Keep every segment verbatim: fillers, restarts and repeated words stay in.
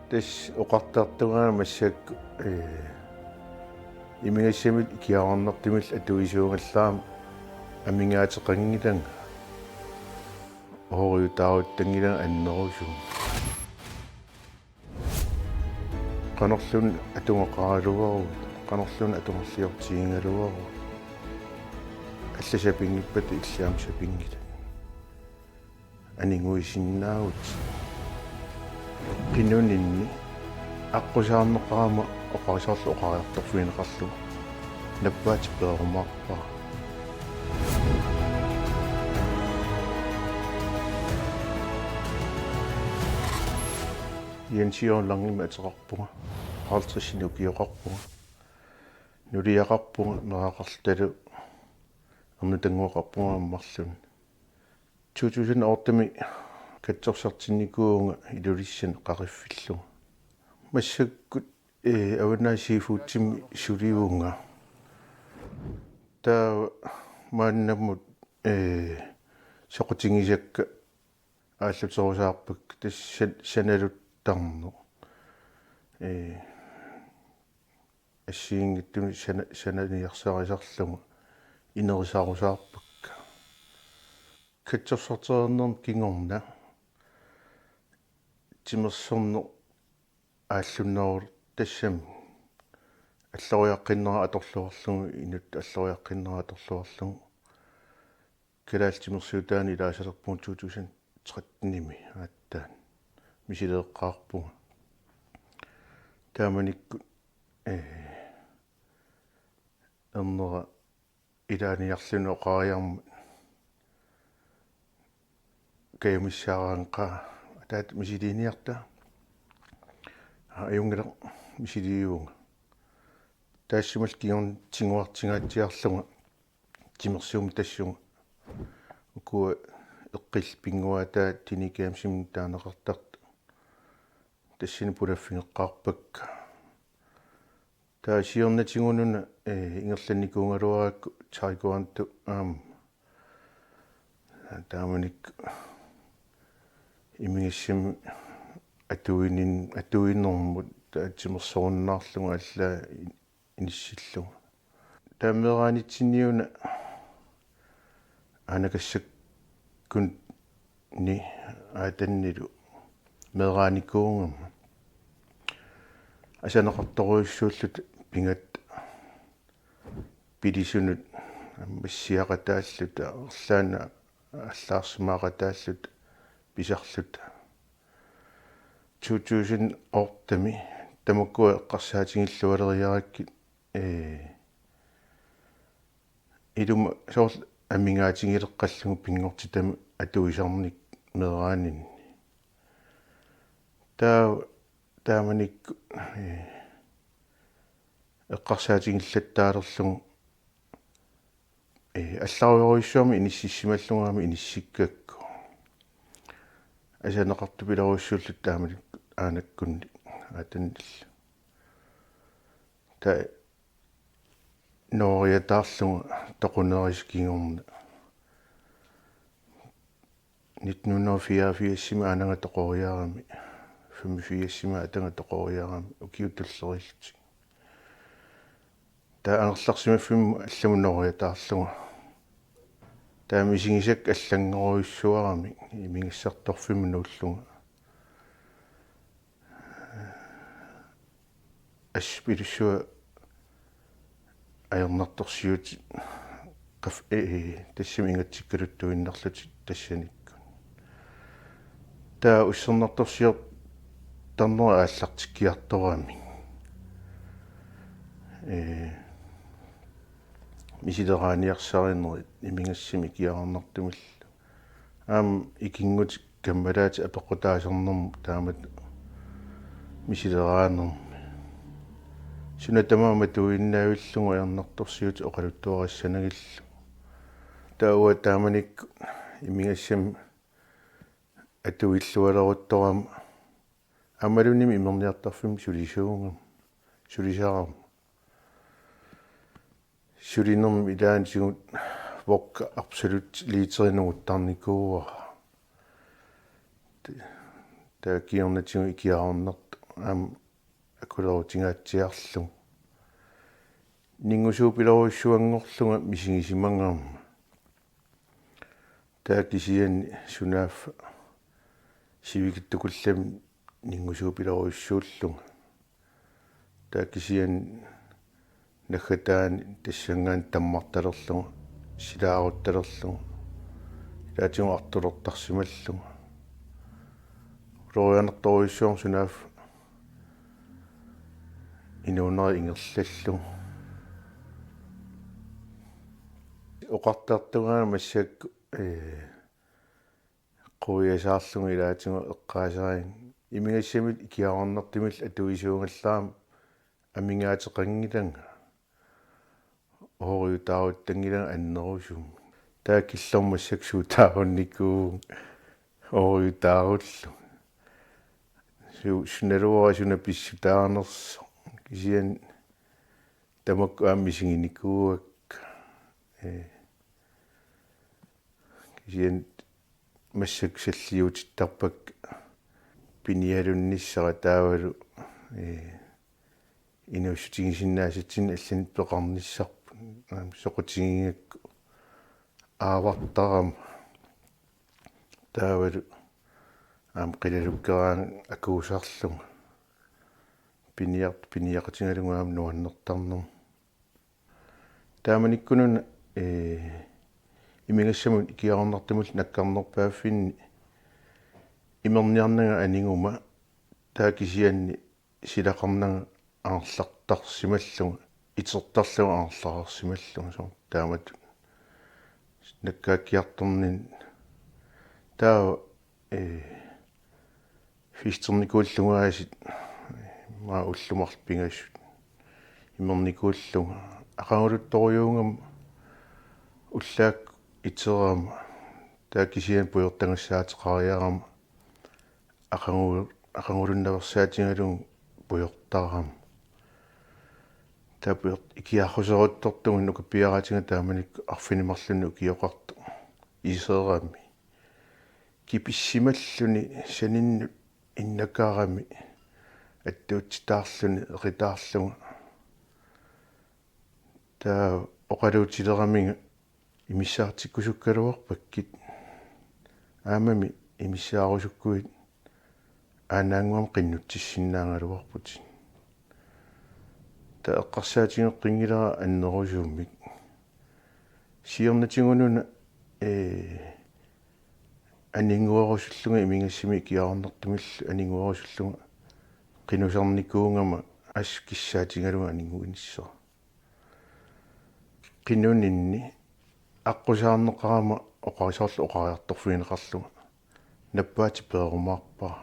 Tassa oqartartunga massakkut, ee, imigassamik ikiaroornartumillu atuisuugallarama amigaateqanngilanga, ooriutaaruttanngilanga annerusumik. Qanorluunniit atugaqaraluaruit, qanorluunniit atugarliortigigaluaruit. Allat sapinngippata illit aamma sapinngilat. Aniguisinnaavutit. Qinuninni aqqusaarneqarama oqariartorlu oqariartorfigineqarlugu nappaatit peerumaarpara. Jens Jørgen Langimik ateqarpunga. Halvtredsinik ukioqarpunga. Nuliaqarpunga, meeraqarlutalu ernutannguaqarpunga aamma marlunnik. To tusind ottemi katsorsartinnikuuvunga Ilulissani qariffillunga. Massakkut, ee, Avannaata Seafoodimi sulivunga. Taava maannamut, ee, soqutigisakka aalluterusaarpakka, tassa san-, sanaluttarneq. Ee, assigiinngitsunik sana-, sananiarsarisarlunga inerisarusaarpakka. Katsorsartereernerma kingorna timersorneq aallunneruvoq, tassami alloriaqqinnera atorluarlugu, inuttut alloriaqqinnera atorluarlugu. Kalaallit Timersuutaani ilaasalerpunga to tusind trettenimi aatsaat. Misileeqqaarpunga. Taamanikkut, ee, ernera ilaaniarluni oqariarmat kajumissaaraangat: Qaa, ataata misiliiniarta? Aa, ajunngilaq, misiliivunga. Taassumalu kingorna tiguartingaatsiarlunga timersuummik tassunga. Ukua eqqillit pinnguaataat Tini Gamesimi taaneqartartut tassani pulaffigeqqaarpakka. Taava siornatigununa, ee, ingerlannikuugaluarakku taekwondo aamma. Taamanikkut imigassamik atuinin-, atuinermut taava timersorunnaarlunga allaat in-, inissillunga. Taava meeraanitsinniuna Aanakassakkunni attennilu meeraanikuugama asaneqartorujussuulluta pigatta pilisunut aamma issiaqataalluta, arlaannik allaarsimaaqataalluta pisarluta. To tusind ottemi tamakkua eqqarsaatigillualeriarakkit, ee, ilumut soorlu amigaatigileqqallugu pinngortitami atuisarnikkut meeraaninni. Taava taamanikkut, ee, eqqarsaatigillattaalerlugu, ee, allarujorujussuarmik inississimallunga aamma inissikkakku. Asaneqartupilorujussuulluta taamanikkut Aanakkunni attennillu. Taava nooriataarlunga toqunerisa kingorna. Nitten hundrede og fireogfirsimi aanaga toqoriarami, femogfirsimi aataga toqoriarami, ukiut tulleriillutik. Taava angerlarsimaffimmut allamut nooriataarlunga. Taava misigisakka allanngorujussuaramik imigassartorfimmut nuullunga. Assut ilissuaq ajornartorsiutit qaf-, ee, ee, tassami ingatsikkaluttuinnarlutik tassanikkut. Taava ussernartorsiortarnera aallartikkiartoramik, ee, misileraaniarsarinerit imigassamik ikiaroornartumillu. Aamma ikinngutit kammalaatit apeqqutaasarnermut taamatut misileraanermi. Suna tamaat matuinnavillugu ajornartorsiutit oqaluttuarissanagillu. Taava taamanikkut imigassamik atuillualeruttorama aammalumi imerniartarfimmik sulisuugama, sulisarama. Sulinermi ilaatigut vodka Absolut liiteri nunguttarnikuuara. Taava kingornatigut ikiaroornartoq aamma akulerutingaatsiarlugu. Ninngusuupilorujussuanngorlunga misigisimagama. Taava kisianni sunaaffa sivikitsukullammik ninngusuupilorujussuullunga. Taava kisianni naggataani tassanngaanniit tammartalerlunga, silaaruttalerlunga, ilaatigut artulertarsimallunga. Ulorianartorujussuarmik sunaaffa inuunera ingerlallugu. Oqartartunga massakkut, ee, quiasaarlunga ilaatigut eqqaasariga. Imigassamik ikiaroornartumillu atuisuugallarama amigaateqanngilanga. Ooriutaaruttanngilanga annerusumik. Taava killormut massakkut suutaarunnikuuvunga ooriutaarullugu. Su-, sunaluara suna pissutaanersoq. Kisianni tamakku aamma misiginikuuakka. Ee. Kisianni massakkut salliutittarpakka pinialunnissara taavalu, ee, inuussutigisinnaasatsinnut allanik peqarnissarput. Aamma soqutigigakku aavartarama taavalu aamma qilalukkeraangat akuusarlunga piniart-, piniaqatigalugu aamma nuannertarnermut. Taamanikkununa, ee, imigassamut ikiaroornartumillu nakkarnerpaaffinni imerniarnanga aniguma, taava kisianni silaqarnanga angerlartarsimallunga, itertarlunga angerlareersimallunga, soorlu taamatut nakkaakkiartorninni. Taava, ee, festernikuullungaasiit, maa ullut marluk pingasut imernikuullunga, aqaguluttorujuugama ullaakkut iterama, taava kisianni pujortagassaateqariarama aqagu-, aqagulunnaveersaatigalugu pujortarama. Taava pujort-, ikiarruseruttortunga nukappiaraatiga taamanikkut arfineq-marlunnik ukioqartoq iserami. Kipissimalluni saninnut innakarami attuutsitaarluni eqitaarlunga. Taava oqaluutileramiga imissaartikkusukkaluarpakkit. Aammami imissaarusukkuit aanaannguamik qinnutsissinnaagaluarputit. Taava eqqarsaatigeqqinngilara annerusumik. Siornatigununa, ee, aninnguerusullunga imigassamik ikiaroornartumillu aninnguerusullunga qinusarnikuugama assut kissaatigalugu aninnguinissara. Qinuninni aqqusaarneqarama oqarisorlu oqariartorfigineqarlunga. Nappaatit peerumaarpara.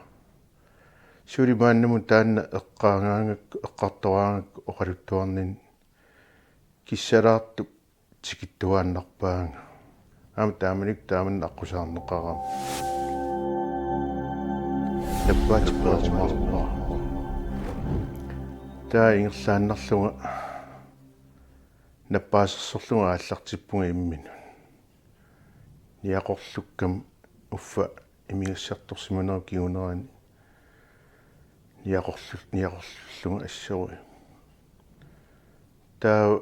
Suli maannamut taanna eqqaagaangakku, eqqartoraangakku oqaluttuarninni kissalaartup tikittuaannarpaanga. Aamma taamanikkut taamanna aqqusaarneqarama. Nappaatit peerumaarpara. Taava ingerlaannarlunga nappaasersorlunga aallartippunga imminut. Niaqorlukkama uffa imigassartorsimanerup kingunerani niaqorlu-, niaqorlullunga assorujuk. Taava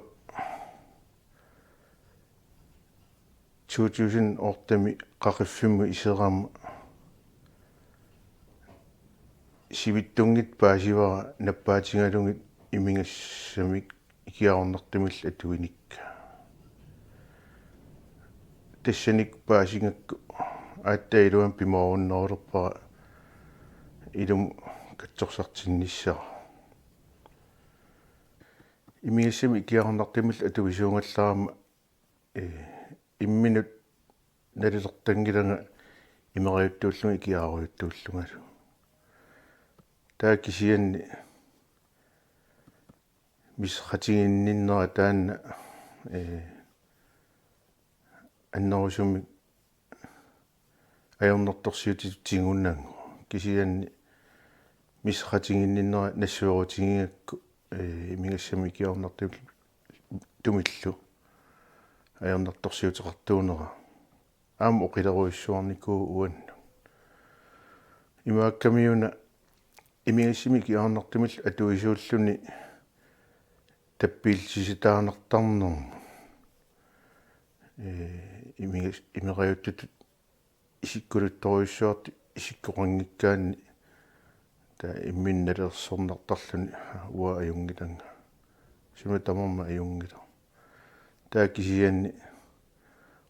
to tusind otte-mi qaqiffimmut iserama sivitsunngitsoq paasivara nappaatigalugit imigassamik ikiaroornartumillu atuinikka. Tassani paasigakku aatsaat iluamik pimoorunnerulerpara ilumut katsorsartinnissara. Imigassamik ikiaroornartumillu atuisuugallarama, ee, imminut nalilertanngilanga imeriuttuullunga ikiaroorujuttuullungalu. Taava kisianni misissuaqatiginninnera taanna, ee, annerusumik ajornartorsiutitut tigunagu. Kisianni misissuaqatiginninnera nassuerutigigakku, ee, imigassamik ikiaroornartumillu ajornartorsiuteqartuunera. Aamma oqilerujussuarnikuuvoq uannut. Imaakkamiuna imigassamik ikiornartumillu atuisuulluni tappiillisitaarnartarnermut. Ee, imigas-, imerajuttutut isikkuluttorujussuartut isikkoqanngikkaanni taava imminut nalilersornartarluni uanga ajunngilanga. Suna tamarmi ajunngilaq. Taava kisianni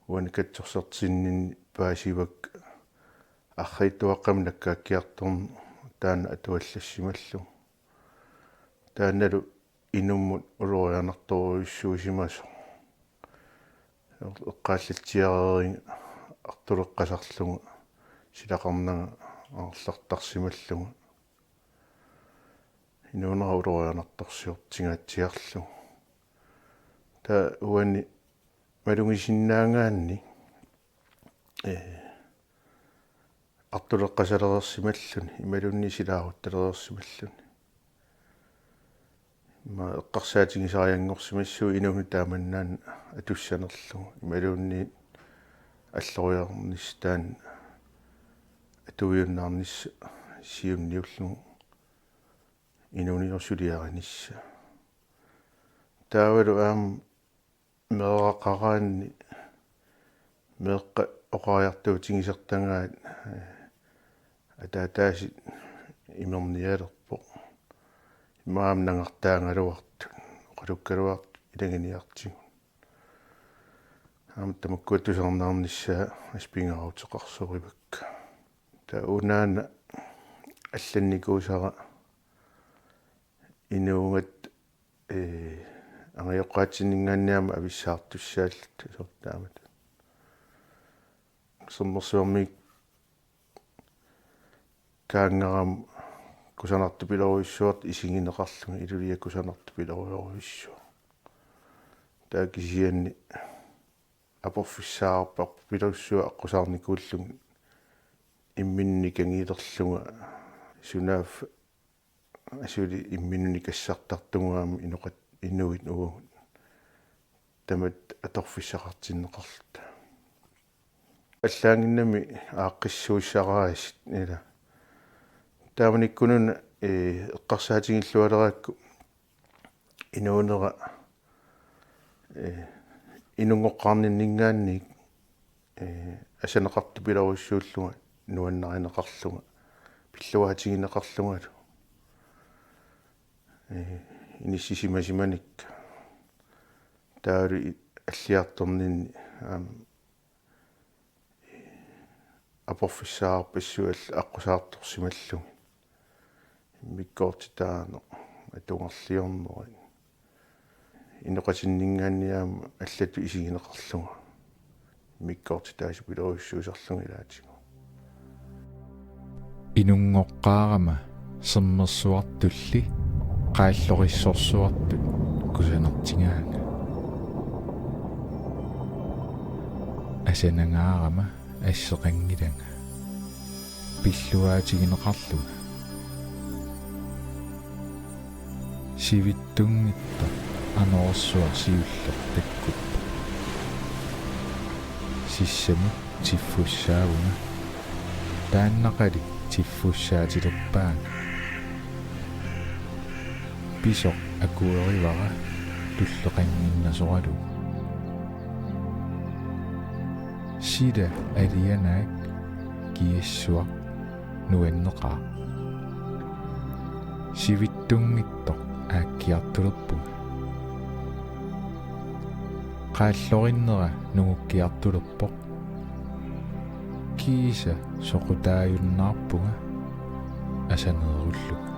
uani katsorsartinninni paasivakka arriitsuaqqamik nakkaakkiartorneq taanna atuallassimallugu. Taannalu inummut ulorianartorujussuusimasoq. Eqqaallatsiareeriga artuleqqasarlunga silaqarnanga angerlartarsimallunga. Inuunera ulorianartorsiortingaatsiarlugu. Taava uani malugisinnaagaanni, ee, artuleqqasalereersimalluni, imaluunniit silaaruttalereersimalluni. Immaqa eqqarsaatigisarianngorsimassuuvoq inuuneq taamannaana atussanerlugu, imaluunniit alloriarnissaq taanna atuiunnaarnissaq siunniullugu inuuniusuliarinissaq. Taavalu aamma meeraqaraanni meeqqat oqariartuutigisartagaat, ee, ataataasit imernialerpoq. Immaqa aamma nangartaagaluartut, oqalukkaluartut ilaginiartigut. Aamma tamakkua tusarnaarnissaa assut pingaaruteqarsorivakka. Taava unaana allannikuusara inuugatta, ee, angajoqqaatsinninngaanniit aamma avissaartussaalluta soorlu taamatut. Sermersuarmiikkaanngarama kusanartupilorujussuartut isigineqarlunga, Ilulissat kusanartupilorujussuaq. Taava kisianni aporfissaqarparpilorujussuaq aqqusaarnikuullunga imminut nikangilerlunga, sunaaffa asuli imminut nikassartartugut aamma inoqat-, inuit uagut tamatta atorfissaqartinneqarluta. Allaanngimmat aaqqissuussisaraasit ila. Taamanikkununa, ee, eqqarsaatigillualerakku inuunera, ee, inunngoqqaarninninngaanniit, ee, asaneqartupilorujussuullunga nuannarineqarlunga pilluaatigineqarlungalu, ee, inissisimasimanikka. Taavalu i-, alliartorninni aamma aporfissaqarpassuit aqqusaartorsimallugit. Immikkoortitaaneq, atugarliornerit. Inoqatinninngaanniit aamma allatut isigineqarlunga immikkoortitaasupilorujussuusarlunga ilaatigut. Inunngoqqaarama sermersuartulli qaallorissorsuartut kusanartigaanga. Asanangaarama asseqanngilanga pilluaatigineqarlunga. Sivitsunngitsoq anorersuaq siulleq takkuppoq. Sissamut tiffussaavunga. Taannaqali tiffussaatilerpaanga. Pisoq akuerivara tulleqannginnasoralugu. Sila alianaak kiassuaq nuanneqaaq. Sivitsunngitsoq aakkiartulerpunga. Qaallorinnera nungukkiartulerpoq. Kiisa soqutaajunnaarpunga asaneerullunga.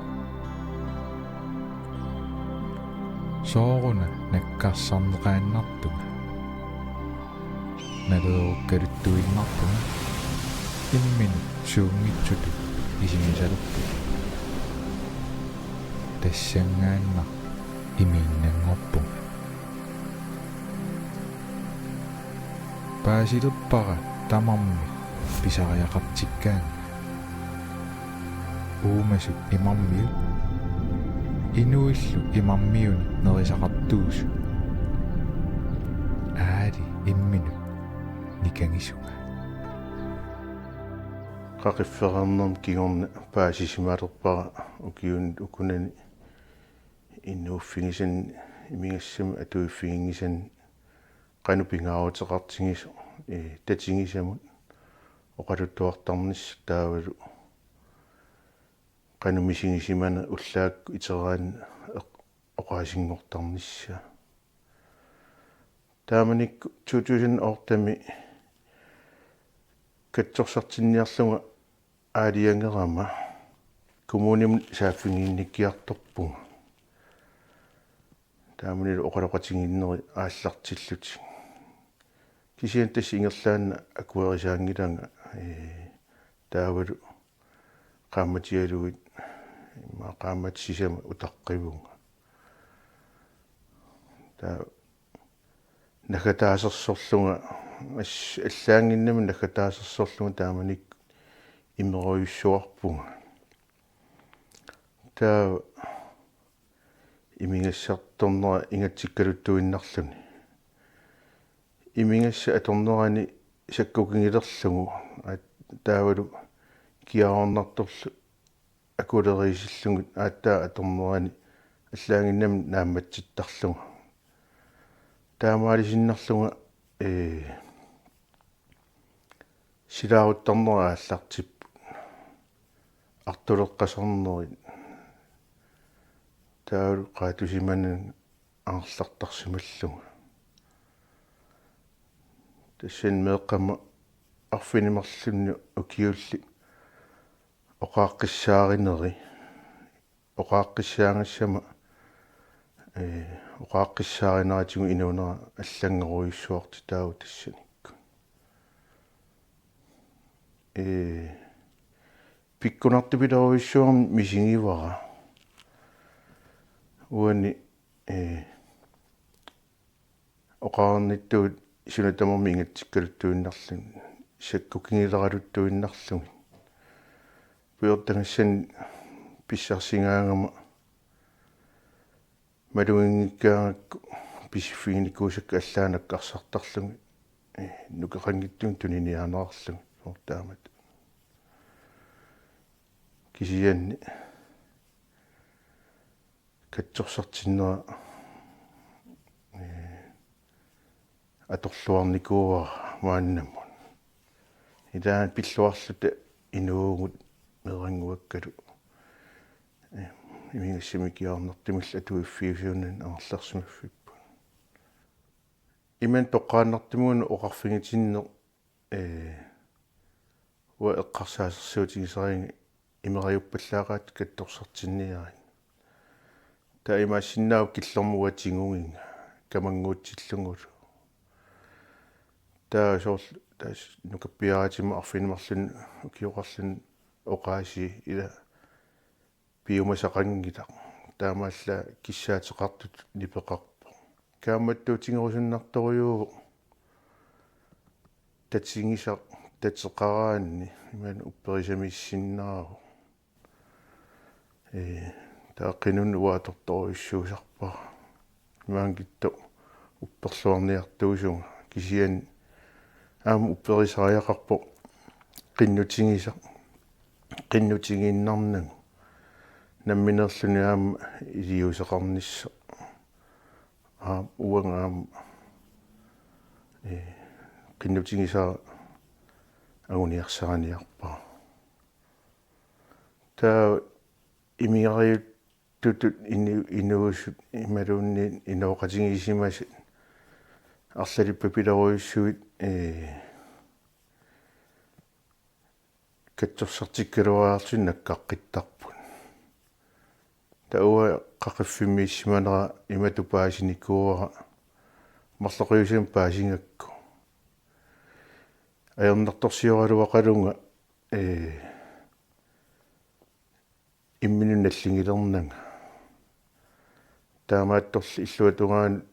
Sooruna nakkarsarneqaannartunga. Naleerukkaluttuinnarpunga imminut suunngitsutut isigisalerpunga. Tassanngaannaq imiinnanngorpunga. Paasilerpara tamarmik pisariaqartikkaangat. Uumasut imarmiut, inuillu imarmiunit nerisaqartuusut. Aali imminut nikangisunga. Qaqiffeqarnermi kingorna paasisimalerpara ukiuni ukunani inuuffigisani imigassamik atuiffiginngisani qanoq pingaaruteqartigisoq, ee, tatigisamut oqaluttuartarnissaq taavalu qanoq misigisimaneq ullaakkut iteraanni eq-, oqaasinngortarnissaa. Taamanikkut to tusind otte-mi katsorsortinniarlunga aalajangerama kommunimut saaffigiinnikkiartorpunga. Taamanilu oqaloqatigiinnerit aallartillutik. Kisianni tassa ingerlaannaq akuerisaanngilanga, ee, taavalu qaammatialuit immaqa qaammatit sisamat utaqqivunga. Taava naggataasersorlunga, as-, allaannginnami naggataasersorlunga taamanikkut imerujussuarpunga. Taava imigassaq atornera ingatsikkaluttuinnarluni. Imigassaq atornerani sakkukigilerlugu, aat-, taavalu kiaarornartorlu akuleriisillugit aatsaat atornerani allaannginnami naammatsittarlunga. Taamaalisinnarlunga, ee, silaaruttarnera aallartipput. Artuleqqasarnerit taavalu qaatusimanani angerlartarsimallunga. Tassani meeqqama arfineq-marlunni ukiulli oqaaqqissaarineri, oqaaqqissaagassama, ee, oqaaqqissaarineratigut inuunera allanngorujussuartut taava tassanikkut. Ee, pikkunartupilerujussuarmik misigivara. Uani, ee, oqarnittut suna tamarmi ingatsikkaluttuinnarlugit, sakkukigileraluttuinnarlugit. Pujortagassani pissarsigaagama maluginngikkaangakku pisiffiginikuusakka allaat nakkarsartarlugit, ee, nukeqanngitsumik tuniniaanerarlugit soorlu taamatut. Kisianni katsorsartinnera, ee, atorluarnikuuara maannamut. Ilaanni pilluarluta inuuvugut meerannguakkalu, ee, imigassamik kiaarnartumillu atuiffiusuunani angerlarsimaffipput. Imannak toqqaannartumik una oqarfigitinneq, ee, uanga eqqarsaasersuutigisariga imerajuppallaaqaat katsorsartinniarit. Taava imaassinnaavoq killormut uanga tigugiga kamannguutsillugulu. Taava soorlu tassa nukappiaratimut arfineq-marlunni ukioqarluni oqaasii ila piumasaqanngilaq. Taamaallaat kissaateqartutut nipeqarpoq. Kaammattuutigerusunnartorujuuvoq tatigisaq tateqaraanni imaluunniit upperisamiissinnaavoq. Ee, taava qinunnut uanga atortorujussuusarpara. Imaanngitsoq upperluarniartuusunga, kisianni aamma upperisariaqarpoq qinnutigisaq, qinnutigiinnarnagu nammineerluni aamma iliuuseqarnissaq. Aap, uanga aamma, ee, qinnutigisara anguniarsariniarpara. Taava imigariuttutut inu-, inuusut imaluunniit inooqatigisimasat arlalippapilorujussuit, ee, katsorsartikkaluariarlutik nakkaqqittarput. Taava uanga qaqiffimmiissimanera imatut paasinikuuara marloqiusamik paasigakku. Ajornartorsioraluaqalunga, ee, imminut nalligilernanga. Taamaattorli illuatungaanut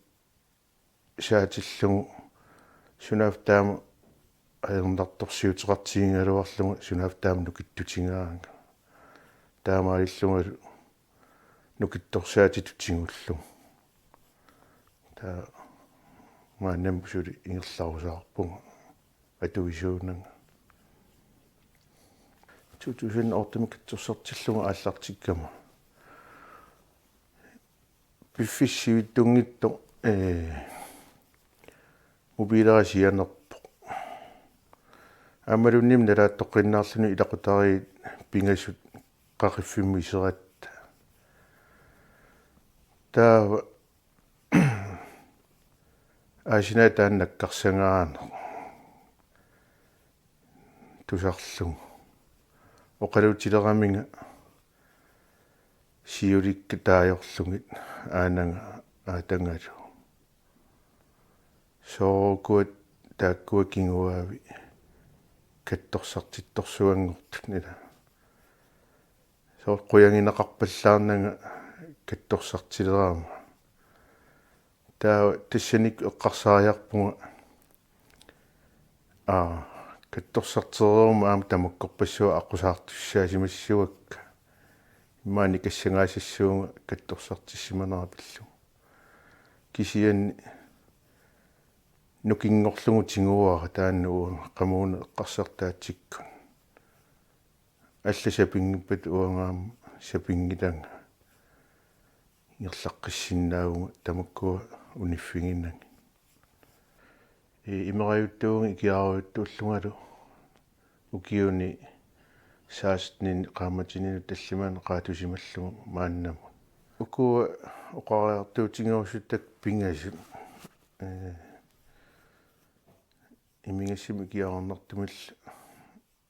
saatillugu sunaaffa taama ajornartorsiuteqartigigaluarlunga sunaaffa taama nukittutigaanga. Taamaalillungalu nukittorsaatitut tigullugu. Taava maannamut suli ingerlarusaarpunga atuisuunanga. to tusind otte-mi katsorsartillugu aallartikkama. Piffissaq sivitsunngitsoq, ee, mobiilera sianerpoq. Aammaluunniit nalaattoqqinnaarluni ilaqutariit pingasut qaqiffimmik iseratta. Taava aasinaat taanna nakkarsagaaneq tusarlugu. Oqaluutileramigit siulikka taajorlugit aanaga aatagalu. Soorukua taakkua kinguaavi katsorsartittorsuanngortut ila. Soorlu qujangineqarpallaarnanga katsorsartilerama. Taava tassanikkut eqqarsariarpunga, aa, katsorsartereeruma aamma tamakkorpassuit aqqusaartussaasimassavakka. Immaqa nikassagaasassuunga katsorsartissimanera pillugu. Kisianni nukinngorlugu tiguara taanna uanga qamuuna eqqarsartaatsikkut. Allat sapinngippata uanga aamma sapinngilanga. Ingerlaqqissinnaavunga tamakkua uniffiginagit. Ee, imerajuttuuvunga ikiaroorujuttuullungalu ukiuni seksteninik qaammatininnut tallimanik qaatusimallugu maannamut. Ukua oqariartuutigerusuttakka pingasut, ee, imigassamik ikiaroornartumillu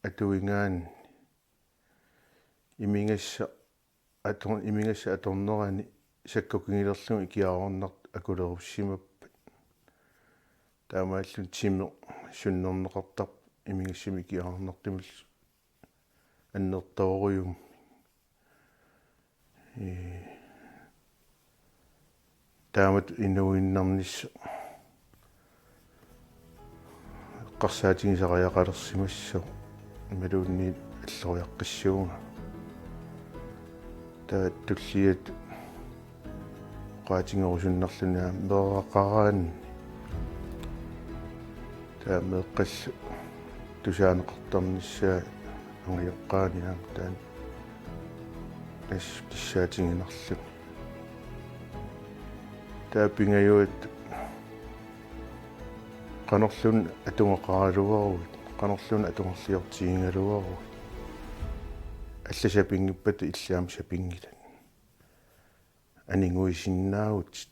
atuigaanni imigassaq ator-, imigassaq atornerani sakkukigilerlugu ikiaroornartut akulerussimappat. Taamaalilluni timeq sunnerneqartarpoq imigassamik ikiaroornartumillu annertoorujummi. Ee, taamatut inuuinnarnissaq eqqarsaatigisariaqalersimassooq imaluunniit alloriaqqissuunga. Taava tulliatut oqaatigerusunnarluni aamma meeraqaraanni. Taava meeqqallu tusaaneqartarnissaat angajoqqaani aamma taanna assut kissaatiginarluni. Taava pingajuat qanorluunniit atugaqaraluaruit, qanorluunniit atugarliortigigaluaruit. Allat sapinngippata illit aamma sapinngilat. Aniguisinnaavutit.